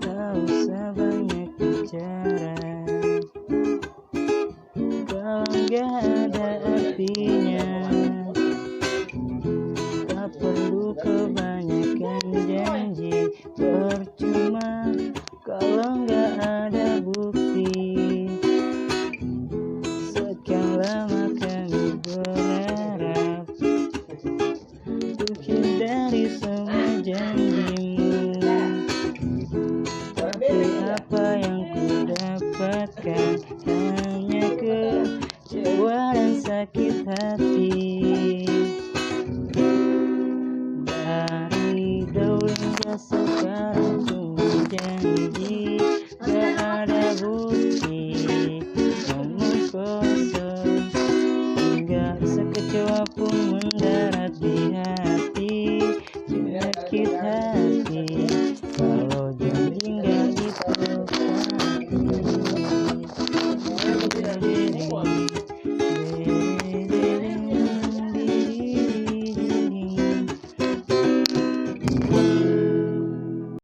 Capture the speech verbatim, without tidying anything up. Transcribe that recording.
Tak usah banyak bicara kalau nggak ada artinya. Tak perlu kebanyakan janji, percuma kalau nggak ada bukti. Sekian lama kami berharap untuk hindari semua janjimu. Tapi apa yang ku dapatkan hanya kecewa dan sakit hati. Dari dulu hingga sekarang ku janji, gak ada bukti, omong kosong. Hingga sekecewa pun mendarat di hati. Sakit hati kalau janji nggak ditepati.